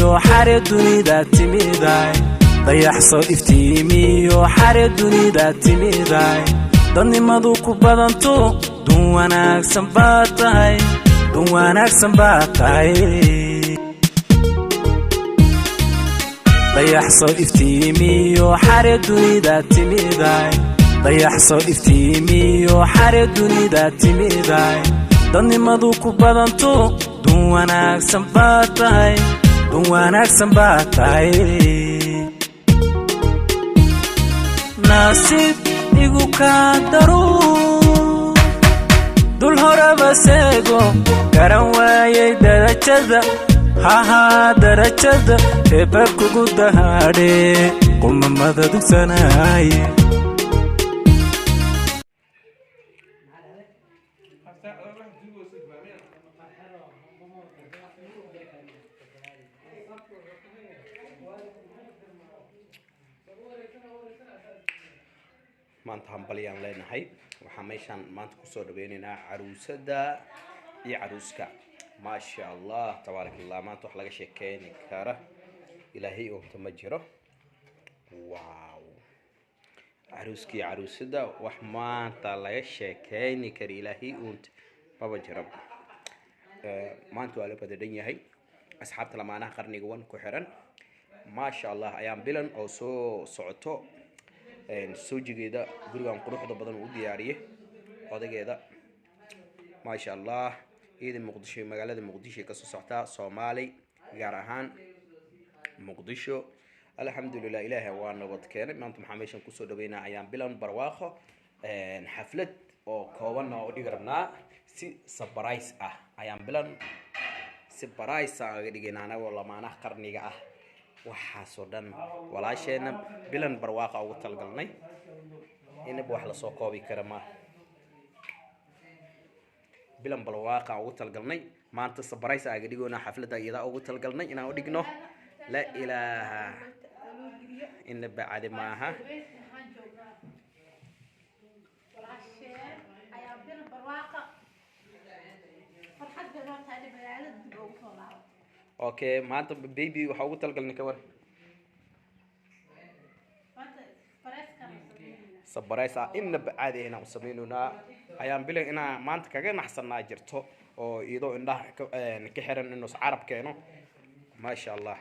Iftiimiyo xare dunida timiday, dayax soo iftiimiyo xare dunida timiday, dadnimadu ku badanto, dun wanaagsan baad tahay, dun wanaagsan baad tahay. Dayax soo iftiimiyo xare dunida timiday, dayax soo iftiimiyo xare dunida timiday, dadnimadu ku badanto, dun wanaagsan baad tahay, dun wanaagsan baad tahay. Naasiib igu kaa daru dul horaba seego garan waayay darajada, hahaa darajada eebba kugu dahaadhe, qumamada dugsanaaye. Maanta hambalyaan leenahay. Waxaa meeshaan maanta kusoo dhaweyneynaa caruusada iyo caruuska. Maasha Allah, tabaarak Allah. Maanta wax laga sheekeyni kara ilaahay oonta ma jiro. Wow, caruuska iyo caruusada wax maanta laga sheekeyni kara ilaahay oonta maba jiro. Maanta waa la badadhan yahay asxaabta lamaanaha qarniga wan ku xiran. Maasha Allah, ayaan bilan oo soo socoto soojigeeda gurigan quruxda badan uu u diyaariyey odageeda. Maasha Allah, iyada Muqdisho, magaalada Muqdisho ay kasoo socotaa, Soomaali gaar ahaan Muqdisho. Alxamdulilah, ilaahay waa nabad keenay. Maanta maxaa meeshan kusoo dhaweynaa? Ayaan bilan barwaaqo. Xaflad oo koobanna oo dhigi rabnaa si surprise ah. Ayaan bilan si surprise ah aga dhigayna anagoo lamaanaha qarniga ah. Waxaasoo dhan walaasheena bilan barwaaqa ugu talgalnay. Inaba wax lasoo koobi kara ma bilan barwaaqa ugu talgalnay. Maanta surprise aga dhigoynaa, xafladda iyadaa ugu talgalnay inaan u dhigno. Laa ilaaha inaba cadi maaha. Waxaan joognaa walaasheen ayaa bilan barwaaqa. Farxad bay noo tahay in magaalada dib ugu soo laabato. Okay, maanta baby waxaa ugu talgalnay, ka war? Maanta surprise-kan aan sameynayna. Surprise ah inaba caadi inaan u sameynaynaa. Ayaan bilan inaa maanta kaga naxsanaa jirto oo iyadoo indhaha ka xiran inuu carab keeno. Maasha Allah,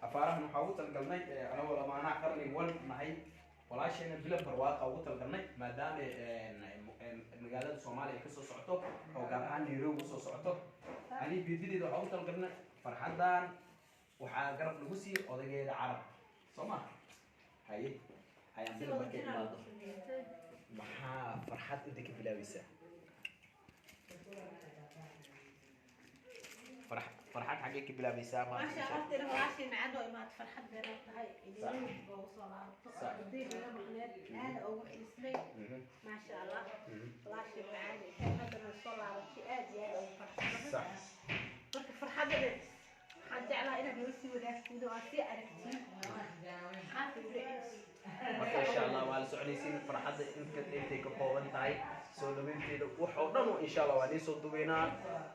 afaarahan waxaa ugu talgalnay anagoo lamaanaha qarni wan nahay walaasheena bilan barwaaqa ugu talgalnay, maadaama magaalada Soomaaliya ay kasoo socoto oo gaar ahaan Nairobi usoo socoto. Ani biibideeda waxaa ugu talgalnay farxaddan. Waxaa garab lagu siiyey odageeda Carab, soo ma haye? Ayaan Si bilan markay wadajir ah imaado loo sameeyay. Maxaa farxad inta ka bilaabaysaa? Farxad xaggee ka bilaabaysaa maanta? Maasha Allah, tiri walaasheen macaan oo imaad, farxad bay noo tahay inay dib ugu soo laabato. Sax. Haddii naga maqneed aad ugu xiisnay. Maasha Allah, walaasheen macaan ee haddana soo laabatay, aad iyo aad ugu faraxsanahay. Marka farxadda waxaan jeclahay inaad nala sii wadaagtiin oo aad sii aragtiin. Maxaa fiiriyay? Marka insha Allah waa la soconaysiin farxadda inka intay ka kooban tahay, soo dhaweynteeda, wax oo dhan insha Allah waa nii soo duubaynaa.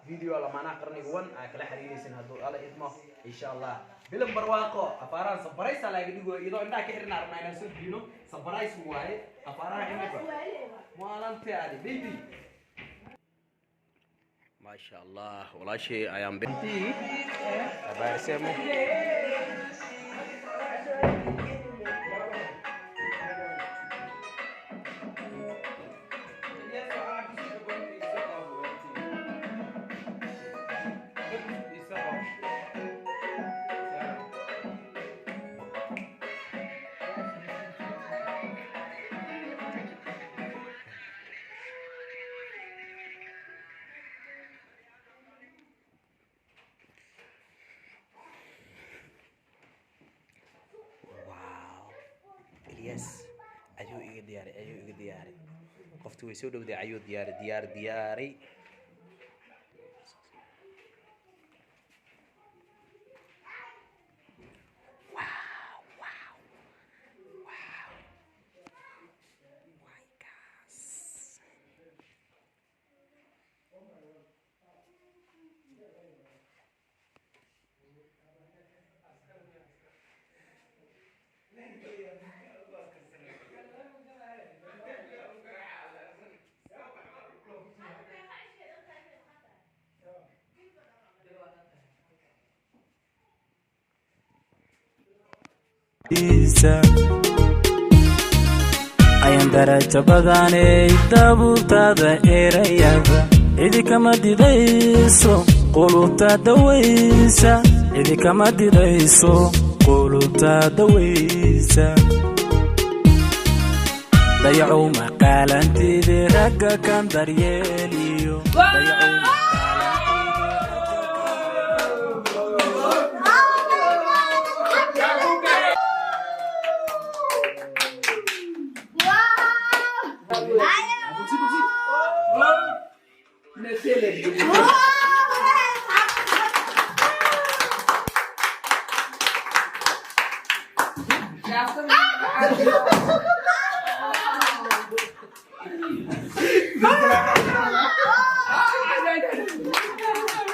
Video lamaanaha qarniga one aa kala xiriiraysin hadduu Alla idmo. Insha Allah, bilan barwaaqo afaarahan surprise aa laga dhigo, iyadoo indhaha ka xirna rabnaa inaan soo gelino. Surprise waaye afaaraha inaba maalante adi baby. Maasha Allah, walaashii ayaan abaarisemo. Wow, Ilyas ayuu iga diyaaray, ayuu iga diyaaray. Qofti way soo dhowday, ayuu diyaari diyaar diyaaray. Wow, wow, wow, my gosh. Ayaan darajo badanay dabuurtaada erayada, cidi kama didayso qulubta dawaysa, cidi kama didayso qulubta dawaysa. Dayacow maqaalantidi ragga kan daryeeliyo, dayacow.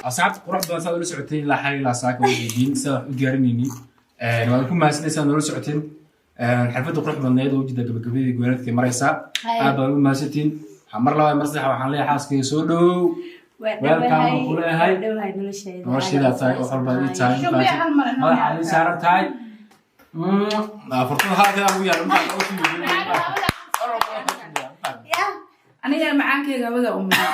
Asxaabta qurux badan, saad ula socoteen ilaa xalay ilaa saaka weydiin sida wax u diyaarinayni. Waad ku mahadsanaysaa noola socoteen xirfadda qurux badneed oo ujeeda gabagabadii goboleedkay maraysaa. Aad baad ugu mahadsantiin. Waxaa mar labaad, mar saddex waxaan leeyahay xaaskayga soo dhowow, welcome baan ku leeyahay. Nolosheedaa tahay, wax walbaad ii tahay, madaxaad ii saaran tahay. Furtada halkeeda ugu yaala. Aniga macaankeyga hawada umida.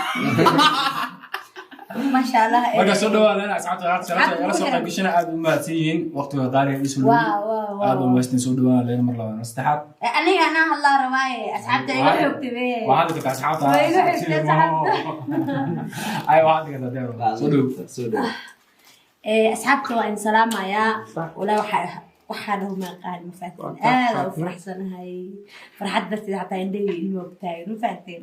Maasha Allah. Marka soo dhawaadeen asxaabta sharafta igala soo qayb gashana, aad u mahadsan yihiin waqtiga qaaliga ii soo dhawey. Aad u mahadsan, soo dhawaadeen leena mar labaad mar saddexaad. Aniga anaa hadlaa rabaaye, asxaabta iga xogtay be. Waa hadli kartaa asxaabta. Waa iga xogtay asxaabta. Ay, waa hadli kartaa deero, soo dhow. Soo dhow. Asxaabta waa in salaamayaa. Walaa waxaa dhahu maaqaan, ma fahanteen? Aad u faraxsanahay, farxad darteed xataa indhahii ilmo ogtaagan, ma fahanteen?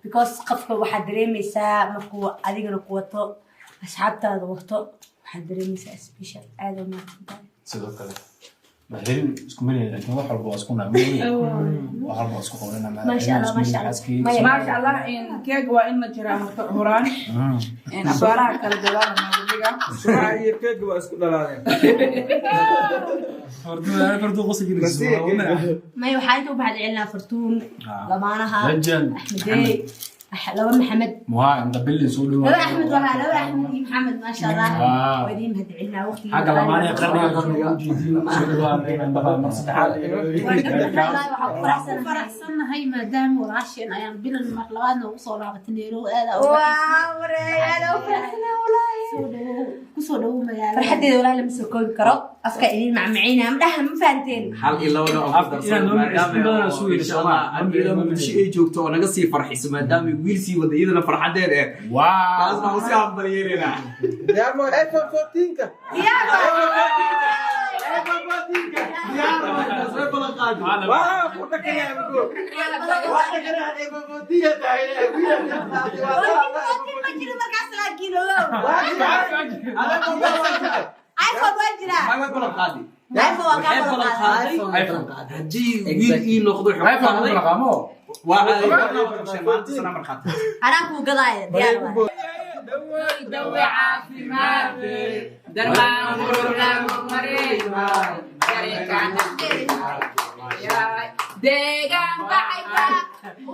Because qofka waxaad dareemaysaa markuu adigana ku wato, asxaabtaada wato, waxaad dareemaysaa special. Aad u mahadsantahay. Sidoo kale madaxweyne isku malaya, laakiin wax walba waa isku nahay, wax walba waa isku qabanaa. Maasha Allah, maasha Allah. Maya. Maasha Allah, keega waa in la jiraa horta horaan, abaaraha kala gadaala noogu dhiga. Subaxa iyo keega waa isku dhalaadeen. Maya, waxaa inta u mahad celinaa Fartuun, lamaanaha Legend. Axmedey, laba Maxamed. Muhaa inda billin, soo laba dhawaad. Axmed, waxaa laba Axmed iyo Maxamed, maasha Allah. Wow. Waa idiin mahad celinaa waqtigii. Xagga lamaanaha qarniga ujeediin, soo dhawaad leena mar saddexaad. Wallaahi waxaa ku faraxsanahay. Faraxsannahay maadaama walaasheen ayaan bilan mar labaadna ugu soo laabatay Nairobi. Aad aa uga Waa wareey, aad u faraxsanahay wallaahi. soo dhawow, kusoo dhawow magaalada. Farxaddeeda wallaahi lama soo koobi karo, afka idiin macmaciina ma dhaha, ma fahanteen? Hal iyo laba nooc ku darsan Inaan noo maadaama badan oo sugayno insha Allah Soomaa. iyadoo Muqdisho ay joogto oo naga sii farxiso, maadaama wiil sii wada iyadana farxadeed eh. Wow. Taasna waan sii hambalyeynayna. Diyaar ma iPhone 14-ka? iPhone 14-ka, iPhone 14-ka. Diyaar waay, taas way balan qaadi. Waa ku dhakanaya amigo. Waa dhakanaya iPhone 14 tahay. Ma jiro markaas, laakiin ogow Waa jira. Adag waa jira. iPhone waa jiraa. May, way balan qaadi. iPhone waa kaa Waxay balan balan qaaday. qaaday haddii wiil ii noqdo wuxuu iPhone qaaday. ku dhaqaamo. Waa maanta sana markhaati. Anaa kuu gadaaya, diyaar waay. Dawe caafimaad darmaan qurulagu mareeyo deegaan baxayba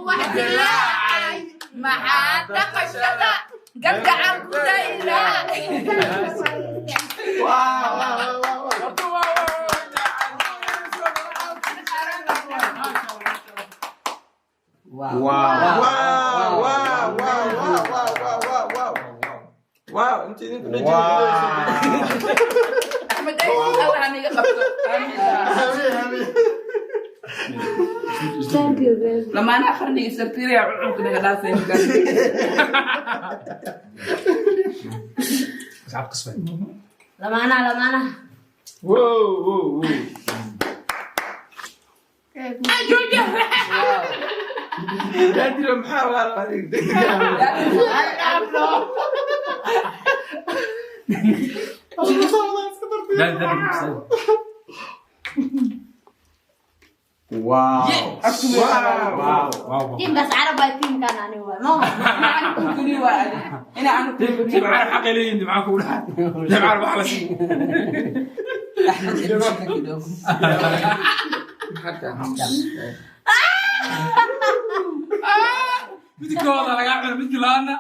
wax dilaacay, maxaa dhaqashada gargacan ku dayra. Waa waa waa waa. Wow. Wow wow wow wow wow wow wow. Wow, inta idinku dhajin. Axmed ay Allah niga qabto, amiin. Amiin amiin. Lamaanaha qarniga sartiiriya cucunka naga dhaafay. Asxaab kasbay. Lamaanaha, lamaanaha. Wow wow wow. Daadiro maxaa waa degdeg. Dad dad kasbay. Wow. Wow. Wow. Tiimkaas carab waay, tiimkaan aniga waay ma. Jimcaha xaq ay leeyihiin, jimcaha kugu dhaca. Jimcaha waxa la siiyo. Midkooda lagaa cuno, midkii labaadna.